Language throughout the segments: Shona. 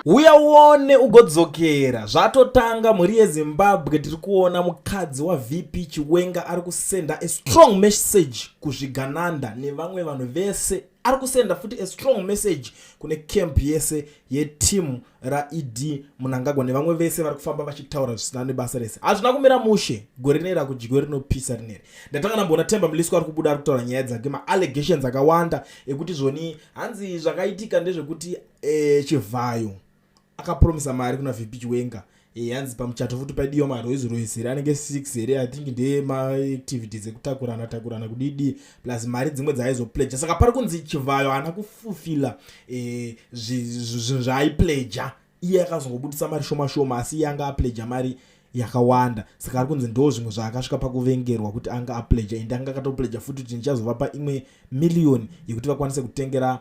Uya uone ugodzokera. Zvatotanga mhuri yeZimbabwe, tiri kuona mukadzi waVP Chiwenga ari kusenda a strong message kuzvigananda nevamwe vanhu vese. Ari kusenda futi a strong message kune camp yese yeteam raED Mnangagwa nevamwe vese vari kufamba vachitaura zvisina nebasa rese. Hazvina kumira mushe, gore rineri hakudyiwe rinopisa rineri. Ndatanga ndamboona Themba Mliswa ari kubuda ari kutaura nyaya dzake, maallegations akawanda ekuti zvoni hanzi zvakaitika ndezvekuti Chivhayo akapromisa mari kuna VP Chiwenga. Hanzi pamuchato futi paidiwa maRolls Royce here anenge 6 here, I think ndeye maactivities ekutakurana takurana kudidi, plus mari dzimwe dzaaizopledja. Saka pari kunzi Chivhayo haana kufulfilla zvinhu zvaaipledja. Iye akazongobudisa mari shoma shoma, asi iye anga apledja mari yakawanda. Saka ari kunzi ndo zvimwe zvaakasvika pakuvengerwa kuti anga apledja, ende anga akatopledja futi kuti ndichazovapa imwe miliyoni yekuti vakwanise kutengera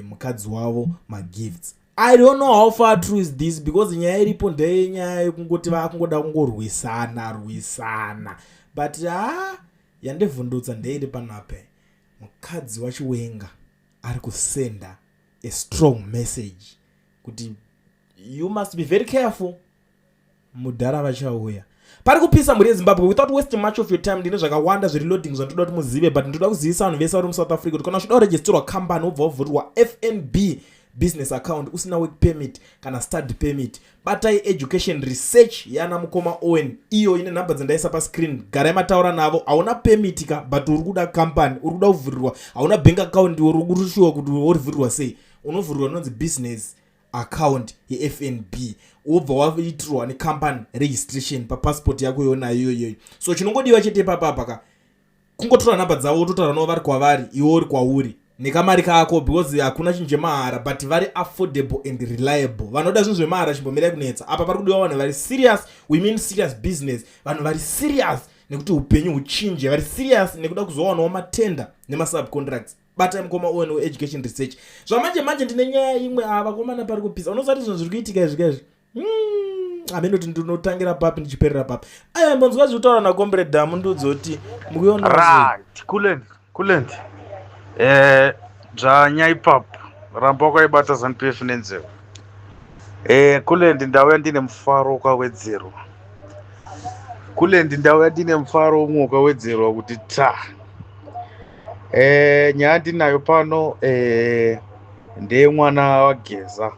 mukadzi wavo magifts. I don't know how far true is this, because nyaya iripo ndeyenyaya yekungoti vakungoda kungorwisana rwisana, but ha, yandivhundutsa ndeiri panape mukadzi waChiwenga ari kusenda a strong message kuti you must be very careful, mudhara vachauya. Pari kupisa, mhuri yeZimbabwe. Without wasting much of your time, ndine zvakawanda zviri loading zvandoda kuti muzive, but ndoda kuzivisa vanhu vese vari muSouth Africa kuti kana uchida kuregisterwa company, wobva wavhurirwa FNB business account usina work permit kana study permit, batai Education Research yana mukoma Owen. Iyo ine nhamba dzandaisa pascreen. Garai mataura navo. Hauna permit ka, but uri kuda company, uri kuda kuvhurirwa, hauna bank account, uri kushuwa kuti worivhurirwa sei? Unovhurirwa inonzi business account yeFNB, wobva waitirwa necompany registration papassport yako yonayo iyoyoyo. So chinongodiwa chete papapa ka kungotora nhamba dzavo, wototaura navo vari kwavari, iwe uri kwauri nekamari kako, because hakuna chinhu chemahara, but vari affordable and reliable. Vanoda zvinhu zvemahara, chimbomirai kunetsa. Apa pari kudiwa vanhu vari serious. We mean serious business, vanhu vari serious nekuti upenyu huchinje, vari serious nekuda kuzowanawo matenda nemasubcontracts. Batai mukoma Owen weEducation Research. Zvamanje manje ndine nyaya imwe. Ava vakomana pari kupisa. Unosati zvinhu zviri kuitika izvi kaizvi, hameno kuti ndinotangira papi ndichiperera papi. Aya mbonzwa zviri kutaura naComrade Dhamu, ndudzoti mukuiona. Right, Kulent, Kulent, dzvanya ipapo, ramba wakaibata ZANU PF nenzeve. Kulent, ndauya ndine mufaro wakawedzerwa. Kulent, ndauya ndine mufaro umwe wakawedzerwa kuti ta nyaya ndinayo pano ndeyemwana waGeza,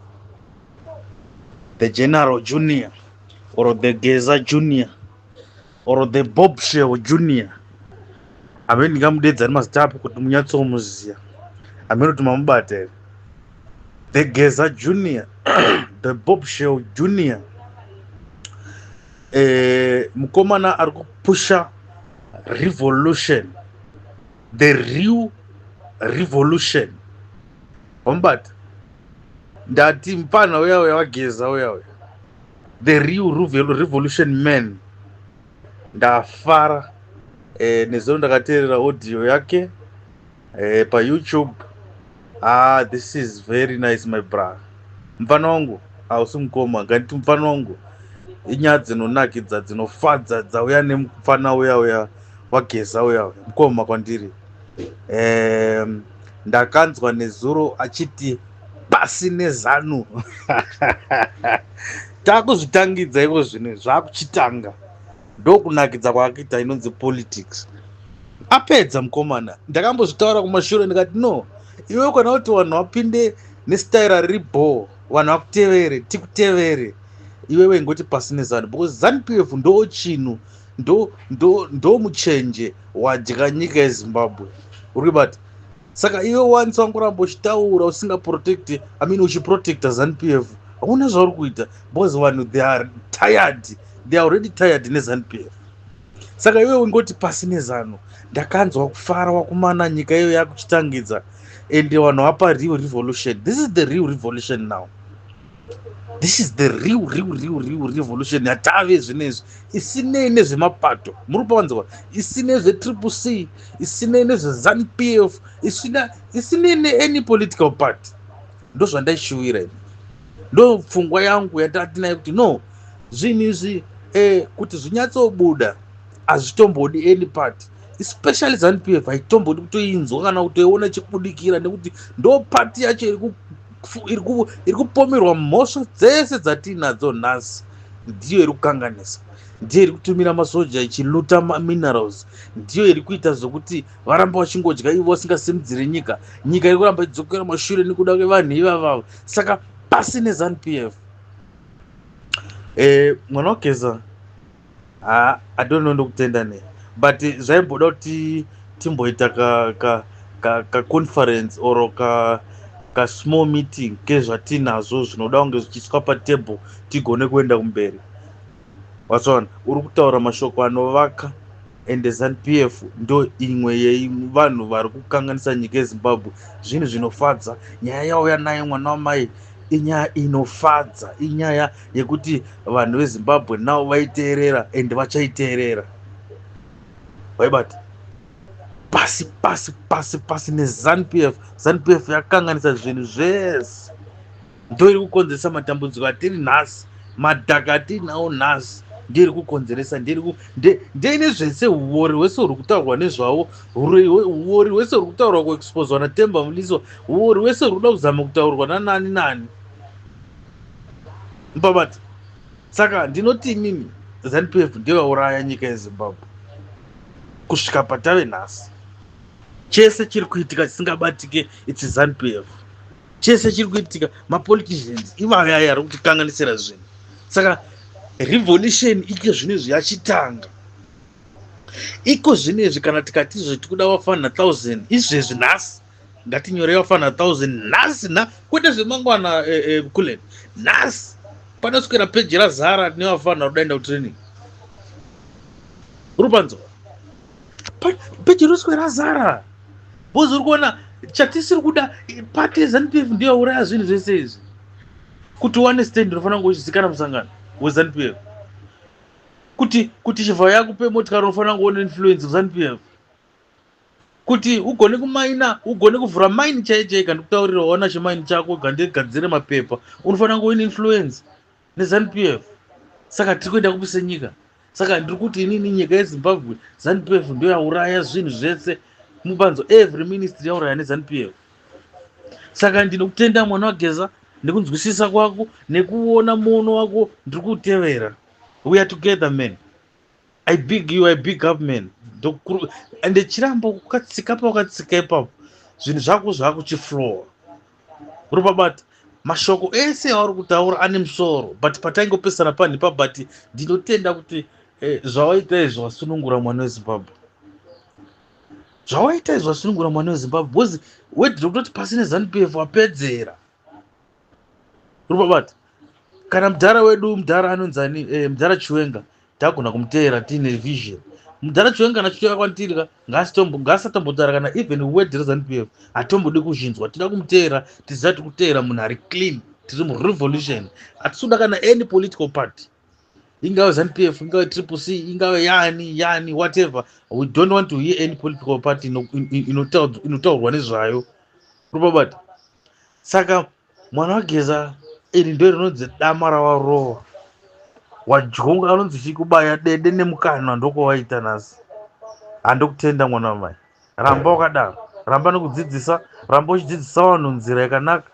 the General Junior or the Geza Junior or the Bobshell Junior. Hamene ndingamudedza nemazita api kuti munyatsomuziya. Hamene kuti mamubata here, the Geza Junior, the Bobshell Junior. Mukomana ari kupusha revolution, the real revolution. Wamubata? Ndati mupana uya uya waGeza uya uya, the real revolution man. Ndafara nezuro ndakateerera audio yake paYouTube. Ah, this is very nice, my brother. Mufana wangu, hausi mukoma, nganditi mufana wangu. Inyaya dzinonakidza, dzinofadza dzauya nemufana uya uya waGeza uya uya, mukoma kwandiri. Ndakanzwa nezuro achiti pasi neZANU. Taakuzvitangidza iko zvino, zvaakuchitanga. Ndokunakidza kwaakaita inonzi politics. Apedza mukomana. Ndakambozvitaura kumashure, ndikati no, iwe kana kuti vanhu vapinde nesitaira riri bho, vanhu vakutevere, tikutevere, iwewe ngoti pasi neZANU, because ZANU PF ndo chinhu, ndo muchenje wadya nyika yeZimbabwe. Uri kubata? Saka iwe wanzi wangoramba uchitaura usingaprotect, I mean, uchiprotecta ZANU PF, hauna zvauri kuita, because vanhu, they are tired, they are already tired neZANU PF. Saka iwe ungoti pasi neZANU. Ndakanzwa kufara wakumana nyika iyo yakuchitangidza, ende vanhu vapa real revolution. This is the real revolution now. This is the real, real, real, real revolution yatave zvinezvi, isinei nezvemapato. Muri kupanzwa? Isinei zveTriple C, isinei nezveZANU PF, isinei neany political party. Ndo zvandaishuwira ini, ndo pfungwa yangu yatatinayo kuti no, zvinhu izvi kuti zvinyatsobuda hazvitombodi any party, especially ZANU PF. Haitombodi kutoinzwa kana kutoiona ichibudikira, nekuti ndo party yacho iri. iri kupomerwa mhosva dzese dzatiinadzo nhasi. Ndiyo iri kukanganisa, ndiyo iri kutumira masoja ichiluta maminerals, ndiyo iri kuita zvokuti varamba vachingodya ivo vasingasimudzire nyika. Nyika iri kuramba ichidzokera mashure nekuda kwevanhu ivavavo. Saka pasi neZANU PF. Mwana waGeza, ha, I don't know, ndokutenda nei, but zvaimboda kuti timboita kaconference or ka small meeting kezvatinazvo zvinoda kunge zvichiiswa patable, tigone kuenda kumberi. Watsvaona, uri kutaura mashoko anovaka, ende ZANU PF ndo imwe yevanhu vari kukanganisa nyika yeZimbabwe. Zvinhu zvinofadza, nyaya yauya nayo mwana wamai inyaya inofadza, inyaya yekuti vanhu veZimbabwe navo vaiteerera ende vachaiteerera. Waibata pasi pasi pasi pasi neZANU PF. ZANU PF yakanganisa zvinhu zvese, ndo iri kukonzeresa matambudziko atiri nhasi, madhaka atiinawo nhasi ndiyo iri kukonzeresa, ndeine zvese. Uori hwese huri kutaurwa nezvavo, uori hwese huri kutaurwa kuexposwa naTemba Mliswa, uori hwese huri kuda kuzama kutaurwa nanani nani mupabata. Saka ndinoti inini ZANU PF ndiyo yauraya nyika yeZimbabwe kusvika patave nhasi. Chese chiri kuitika chisingabatike, it's ZANU PF. Chese chiri kuitika, mapoliticians ivaya ari kutikanganisira zvinhu. Saka revolution ike zvinezvi yachitanga iko zvinezvi. Kana tikati izvo tikuda vafana 1000 izvezvi nhasi, ngatinyorei vafana 1000 nhasi, na kwete zvemangwana. Kulen nhasi panoswera peji razara nevafana kudaenda kutraining. Uri panzwa, peji roswera razara because uri kuona chatisiri kuda. Party yeZANU PF ndiyo yauraya zvinhu zvese izvi. Kuti uwane stand unofanira kunge uchizikana musangano weZANU PF. Kuti chivha yakupe motikari unofanira kunge une influence kuZANU PF. Kuti ugone kumaina, ugone kuvhura mine chai chai, kandikutaurira, waona chimaini chako, gandigadzire mapepa, unofanira kunge uine influence neZANU PF. Saka tiri kuenda kupi senyika? Saka ndiri kuti inini nyika yeZimbabwe, ZANU PF ndo yauraya zvinhu zvese mubanzo. Every ministry yauraya neZANU PF. Saka ndinokutenda mwana waGeza nekunzwisisa kwako nekuona muono wako. Ndiri kutevera. We are together, man. I big you, I big up, man. Ende chiramba ukatsika pawakatsika ipapo, zvinhu zvako zvakuchiflowa. Uri pabata, mashoko ese auri kutaura ane musoro, but pataingopesana panhipa. But ndinotenda kuti zvawaita izvi wasunungura mwana weZimbabwe. Zvawaita izvi wasunungura mwana weZimbabwe because wedhiri kutoti pasi neZANU PF wapedzera. Uri pabata. Kana mudhara wedu, mudhara anonzani, mudhara Chiwenga, tagona kumuteera tiine vision. Mudhara Chiwenga kana chitouya kwandiri ka, ngaasatombotaura kana even word reZANU PF, hatombodi kuzvinzwa. Tida kumuteera tiziva tiri kuteera munhu ari clean. Tiri murevolution, hatisi kuda kana any political party, ingave ZANU PF, ingave Triple C, ingave yani yani, whatever. We don't want to hear any political party inotaurwa nezvayo. Rupabata. Saka mwana waGeza, iri ndo rinonzi dama rawarova, wadyonga, anonzi chikubaya dede nemukanwa, ndokwawaita nhasi. Handokutenda mwana wamai, ramba wakadaro, ramba nekudzidzisa, ramba uchidzidzisa vanhu nzira yakanaka.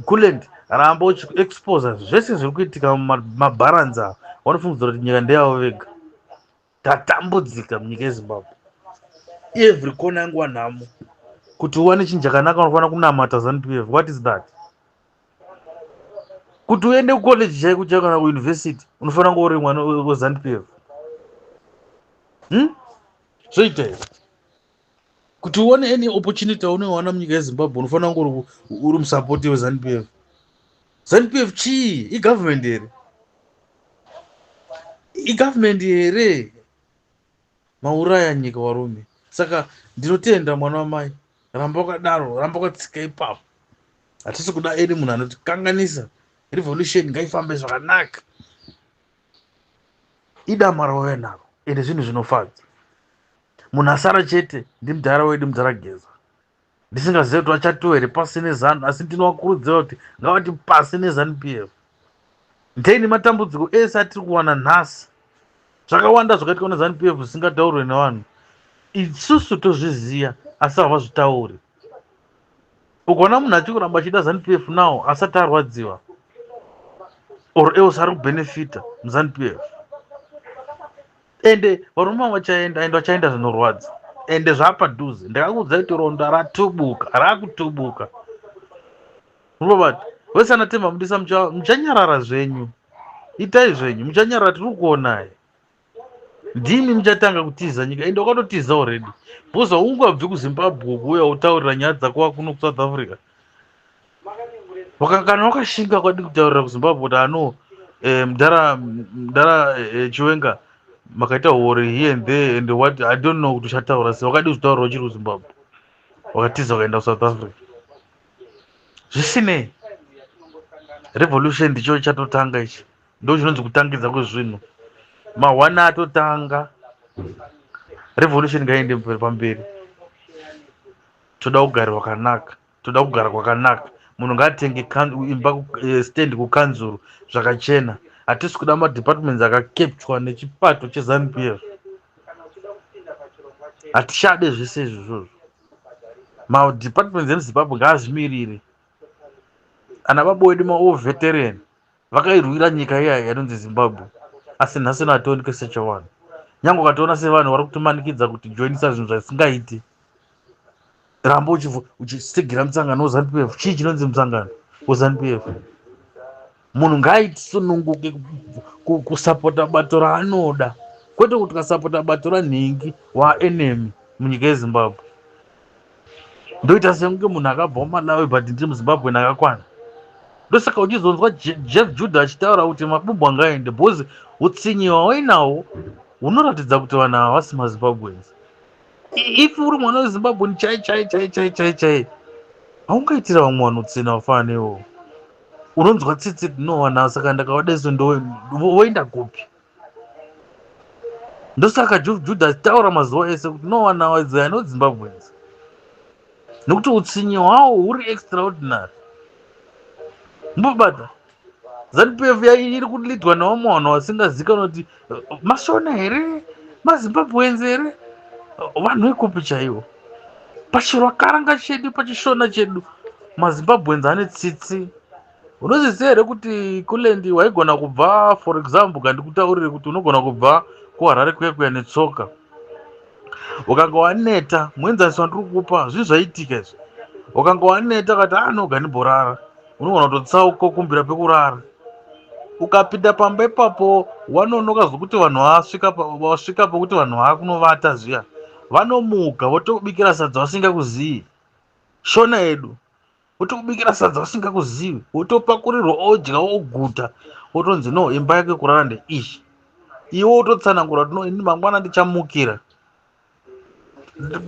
Kulend, ramba uchiexposa zvese zviri kuitika mumabharanzi ava vanofungidzira kuti nyika ndeyavo vega. Tatambudzika munyika yeZimbabwe, every corner yanguva nhamo. Kuti uwane chinhu chakanaka unofanira kunamata ZANU PF. What is that? Kuti uende kucollege chaiko chaiko kana kuuniversity unofanira kunge uri mwana weZANU PF. Zvoita here kuti uone any opportunity aunoiwana munyika yeZimbabwe unofanira kunge uri musapoti weZANU PF? ZANU PF chii? Igovernment here? Igovernment here? Mauraya nyika warume. Saka ndinotenda mwana wamai, ramba wakadaro, ramba wakatsika ipapo. Hatisi kuda any munhu anotikanganisa. Revolution ngaifambe zvakanaka. Idama rauya naro ende zvinhu zvinofadza. Munhu asara chete ndimudhara wedu, mudhara Geza. Ndisingazivi kuti vachatiwa here pasi neZANU, asi ndinovakurudzira kuti ngavati pasi neZANU PF. Ndeine matambudziko ese atiri kuwana nhasi, zvakawanda zvakaitika neZANU PF zvisingataurwe nevanhu. Isusu tozviziva, asi havazvitauri. Ukaona munhu achikuramba achiita ZANU PF now asati arwadziwa or else ari kubenefita muZANU PF. Ende varume vachaenda, ende vachaenda zvinorwadza, ende zvapadhuze. Ndakakuudzai kuti ronda ratubuka, rakutubuka. Robert wese anatemba mudisa, muchanyarara zvenyu, itai zvenyu, muchanyarara, tiri kuonai. Ndimi muchatanga kutiza nyika, ende wakatotiza already, because haungabvi kuZimbabwe kuuya utaurira nyaya dzako wakuno kuSouth Africa. Kana wakashinga kwadi kutaurira kuZimbabwe kuti ano mudhara, mudhara Chiwenga, makaita hori here and there and what, I don't know kuti uchataura sei. Wakadi kuzvitaurira uchiri kuZimbabwe, wakatiza ukaenda kuSouth Africa. Zvisinei, revolution ndicho chatotanga ichi, ndo chinonzi kutangidza kwezvinhu. Mahwana atotanga revolution, ngaende pamberi. Toda kugara kwakanaka, toda kugara kwakanaka. Munhu ngaatenge imba, stand kukanzuru, zvakachena. Hatisi kuda madepartments akacapturwa nechipato cheZANU PF. Hatichade zvese izvozvozvo. Madepartments emuZimbabwe ngaazvimirire. Ana baba wedu, mawar veteran, vakairwira nyika iya yanonzi Zimbabwe, asi nhasi nationeke sechevanhu. Nyange ukatoona sevanhu vari kutomanikidza kuti joinisa zvinhu zvasingaiti, ramba uchitsigira musangano weZANU PF. Chii chinonzi musangano weZANU PF? Munhu ngaaisununguke kusapota bato raanoda, kwete kuti ukasapota bato ranhingi waenemy munyika yeZimbabwe. Ndoita sekunge munhu akabva muMalawi, but ndiri muZimbabwe nakakwana. Ndosaka uchizonzwa Jeff Judah achitaura kuti mabumbu angaende, because utsinye hwawainawo hunoratidza kuti vanhu ava vasi maZimbabweans. If uri mwana weZimbabwe chai chai chai chai chai chai, haungaitira vamwe vanhu utsina wafanana neiwowo. Unonzwa tsitsi, no vanhu, saka ndakavadeso voenda kupi? Ndosaka Judah achitaura mazuva ese kuti no, vanhu ava, they are not Zimbabweans, nekuti utsinye hwawo huri extraordinary. Mbobata ZANU PF iri kuleadwa nevamwe vanhu vasingazikanwa kuti maShona here, maZimbabweans here, vanhu vekupi chaivo. Pachirwakaranga chedu, pachishona chedu, maZimbabweans ane tsitsi. Unozviziva here kuti kulendi waigona kubva, for example, kandikutaurire kuti unogona kubva kuHarare kuya kuya netsoka, ukanga waneta, muenzaniso wandiri kukupa, zvinhu zvaitika izvi, ukanga waneta ukati anoga ndimborara, unogona kutotsauka ukumbira pekurara. Ukapinda pamba ipapo, wanonoka zvokuti vanhu vasvika vasvika pokuti vanhu vakunovata zviya, vanomuka votokubikira sadza vasingakuzivi. Shona yedu, votokubikira sadza vasingakuzivi, wotopakurirwa, odya, woguta, wotonzi no, imba yake kurara ndeiyi. Iwe wototsanangura kuti no, ini mangwana ndichamukira,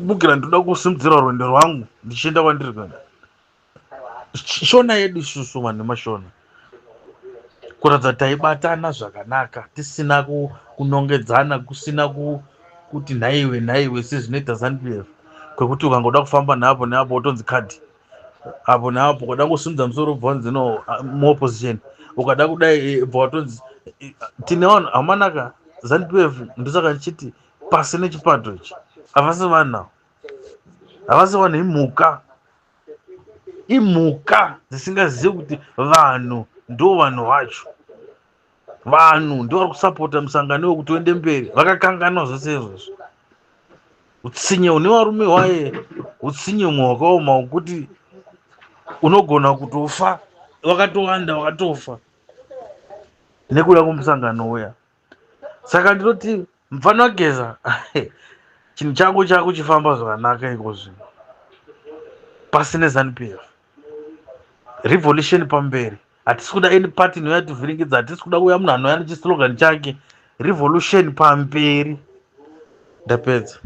mukira, ndinoda kusimudzira rwendo rwangu ndichienda kwandiri kuenda. Shona yedu isusu vanhu vemashona, kuratidza kuti taibatana zvakanaka, tisina kunongedzana, kusina kuti nhaiwe nhaiwe, sezvinoita ZANU PF, kwekuti ukangoda kufamba neapo neapo wotonzi kadhi, apo neapo ukada kusimudza musoro ubva wanzi no, muopposition. Ukada kudai bva watonzi tine vanhu hamanaka. ZANU PF, ndosaka ndichiti pasi nechipato ichi. Havasi vanhu ava, havasi vanhu, imhuka, imhuka dzisingazivi kuti vanhu ndo vanhu vacho. Vanhu ndo vari kusapota musangano wekuti uende mberi, vakakanganwa zvose izvozvo. Utsinye hune varume hwaye, utsinye humwe hwakaoma hwekuti unogona kutofa. Vakatowanda vakatofa nekuda kwemusangano uya. Saka ndinoti mufana wageza, chinhu chako chako chifamba zvakanaka iko zvino, pasi neZANU PF, revolution pamberi. Hatisi kuda any party inouya tivhiringidza, hatisi kuda kuuya munhu anouya nechislogan chake. Revolution pamberi. Ndapedza.